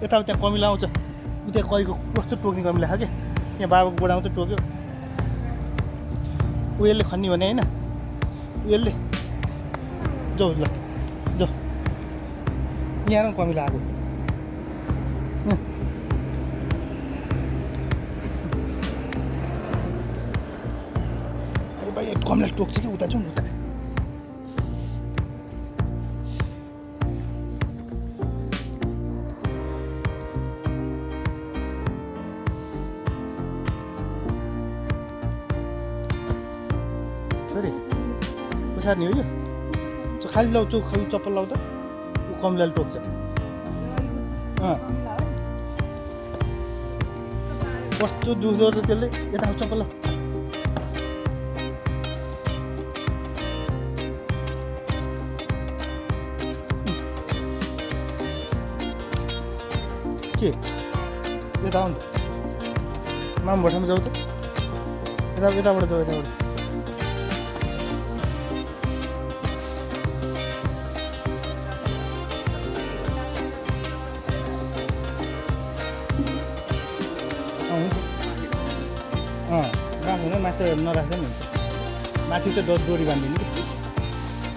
यता त्यहाँ कमिला आउँछ उता कहीको कस्तो टोक्ने कमिला खायो क्या यहाँ बाबाको गोडा मात्रै टोक्यो उयोले खन्ने भने होइन उयोले जाऊ ल जाऊ यहाँ कमिला आएको भाइ कमिला टोक्छ कि उता जाउँ उता सार्ने हो यो खाली लाउ खाली चप्पल लाउ त ऊ कमिलाले टोक्छ कस्तो दुख्दो रहेछ त्यसले यता चप्पल लाउ के यता आउनु त माम भठामा जाऊ त यताबाट जाऊ यताबाट राख्दैन माथि नराख्दा पनि हुन्छ माथि चाहिँ डोरी बाँधिदिनु कि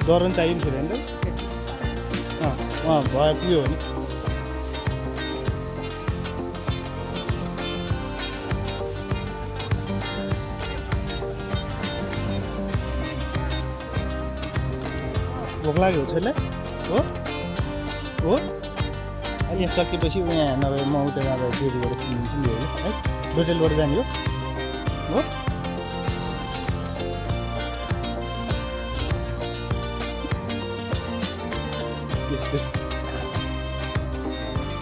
डर पनि चाहियो नि फेरि होइन भयो पुग्यो भने भोक लाग्यो छोरीलाई हो हो अनि यहाँ सकेपछि यहाँ नभए म उता जाँदा डेरीबाट किनिदिन्छु नि है होटेलबाट जाने हो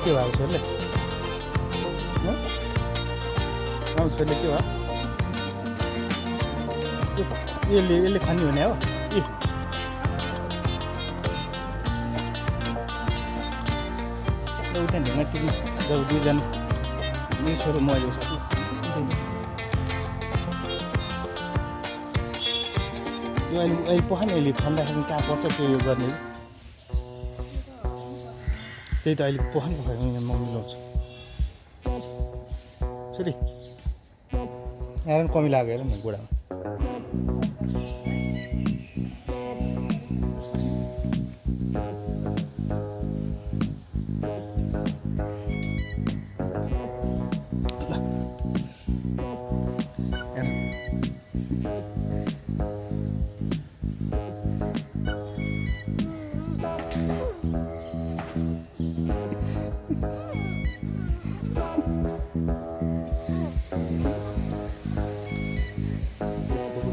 के भएको छोरीले छोरीले के भयो यसले खाने भने हो उता ढुङ्गा टिप्नु जाऊ दुईजना मेरो छोरो म अहिले साथी यो अहिले पखान अहिले खन्दाखेरि कहाँ पर्छ त्यो यो गर्ने त्यही त अहिले पखान पखाएर यहाँ म मिलाउँछु छोरी यहाँ कमी लाग्यो हेर न गोडामा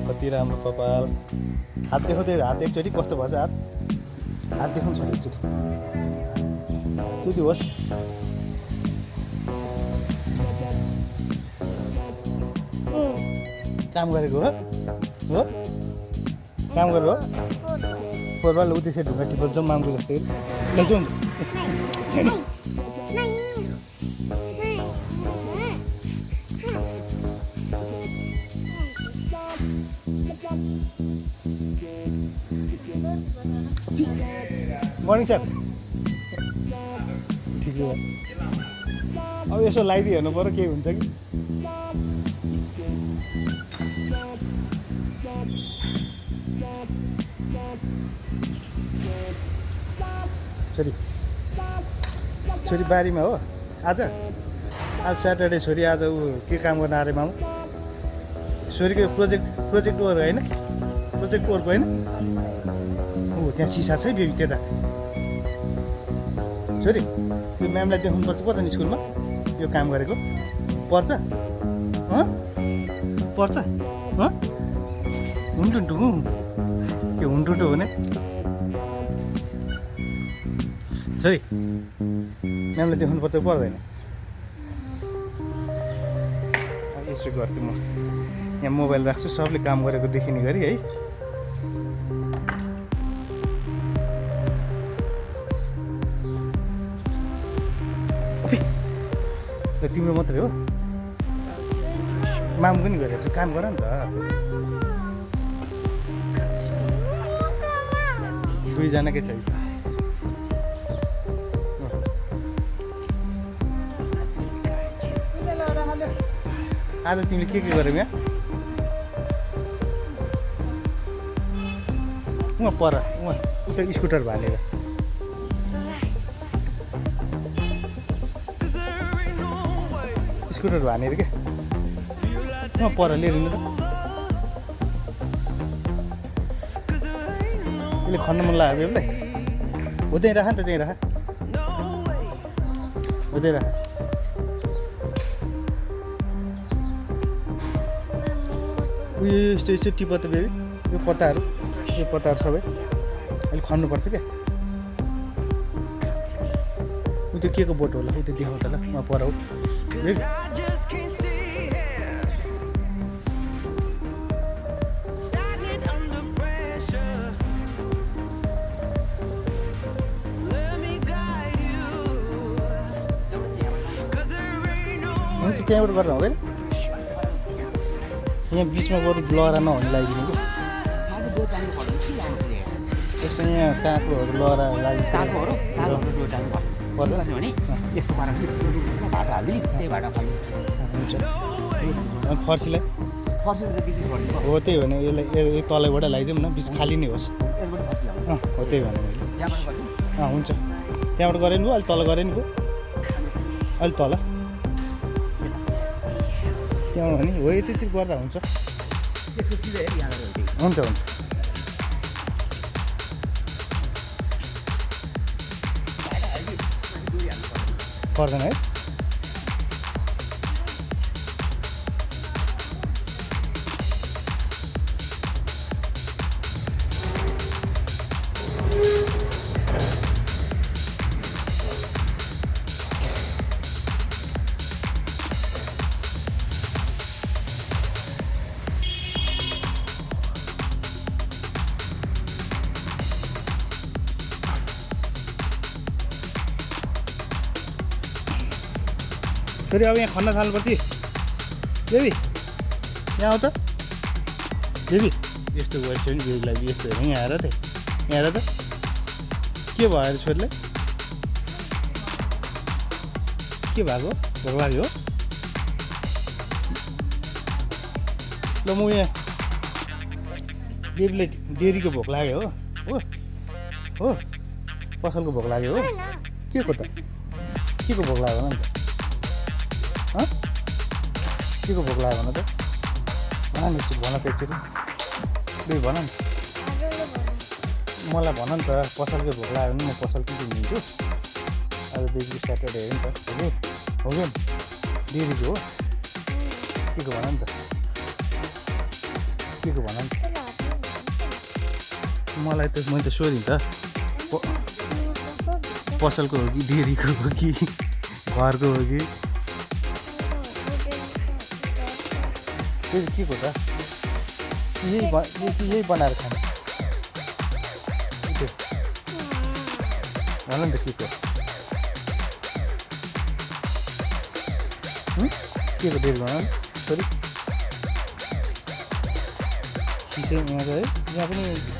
कति राम्रो कपाल हात देखाउँदै हात एकचोटि कस्तो भएछ हात देखाउँछ एकचोटि त्यति होस् काम गरेको हो काम गरेको हो फोरवाल उ त्यसरी ढुङ्गा टिपल जाउँ मामको जस्तै लैजाउँ मर्निङ सर ठिकै हो अब यसो लगाइदिइ हेर्नु पऱ्यो के हुन्छ कि छोरी बारीमा हो आज स्याटरडे छोरी आज ऊ के काम गर्न आरे मामु छोरीको प्रोजेक्ट वर्क होइन प्रोजेक्ट वर्क होइन ऊ त्यहाँ सिसा छ है बेबी त्यता छोरी यो म्यामलाई देखाउनुपर्छ पो त नि स्कुलमा यो काम गरेको पर्छ पर्छ हुन्टुन्टु के हुन्टुन्टु हुने छोरी म्यामलाई देखाउनुपर्छ पर्दैन यसो गर्थेँ म यहाँ मोबाइल राख्छु सबले काम गरेको देखिने गरी है तिम्रो मात्रै हो माम पनि गरेको छु काम गर नि त दुईजनाकै छ आज तिमीले के गर्यौ यहाँ उहाँ पर उहाँ उता स्कुटर भालेर स्कुटर भानेर क्या उहाँ पर लिएर हिँड्नु त यसले खन्न मन लाग्यो बेबलाई हो त्यहीँ राख नि त त्यहीँ राख हो त्यहीँ राख उयो यस्तो यस्तो टिप त बेबी यो पत्ताहरू सबै अहिले खन्नुपर्छ क्या उ त्यो के को बोट होला उ त्यो देखाउँछ ल म पर हो हुन्छ त्यहाँबाट गर्दा हुँदैन यहाँ बिचमा बरु लहरा नहुने लगाइदिने कि यस्तो यहाँ काँक्रोहरू लहरा काँक्रोहरू पर्दैन यस्तो पाराले भाटा हाल्ने त्यही भाटा खाल्ने हुन्छ फर्सीलाई फर्सी त बिजनेस गर्नु हो त्यही भने यसलाई यो तलैबाट लगाइदिउँ न बिच खाली नै होस् यसबाट फर्सी हाल्नु हो त्यही भने मैले यहाँबाट गर्नु हुन्छ त्यहाँबाट गरेँ नि भयो अहिले तल गरेँ नि भयो अहिले तल त्यहाँबाट भने हो यति गर्दा हुन्छ त्यसको सिधै यहाँबाट हुन्छ हुन्छ पर्दैन है फेरि अब यहाँ खन्न थाल्नुपर्छ बेबी यहाँ आऊ त बेबी यस्तो गरेको नि बेबीलाई यस्तो हेर्नु यहाँ आएर त यहाँ आएर त के भयो अरे छोरीलाई के भएको भोक लाग्यो हो ल म यहाँ बेबीलाई डेरीको भोक लाग्यो हो हो पसलको भोक लाग्यो हो के को त के को भोक लाग्यो नि त के को भोक लाग्यो भन त भन नि भन त एकचोटि बेबी भन नि मलाई भन नि त पसलकै भोक लाग्यो भने म पसल के दिन्छु आज बेबीको स्याटरडे हो नि त हो कि डेरीको हो के को भन नि त के को भन नि मलाई त मैले त सोधेँ त पसलको हो कि डेरीको हो कि घरको हो कि के को त यही बनाएर खाने भन नि त के को डेरी भन सरी चिसै यहाँ है यहाँ पनि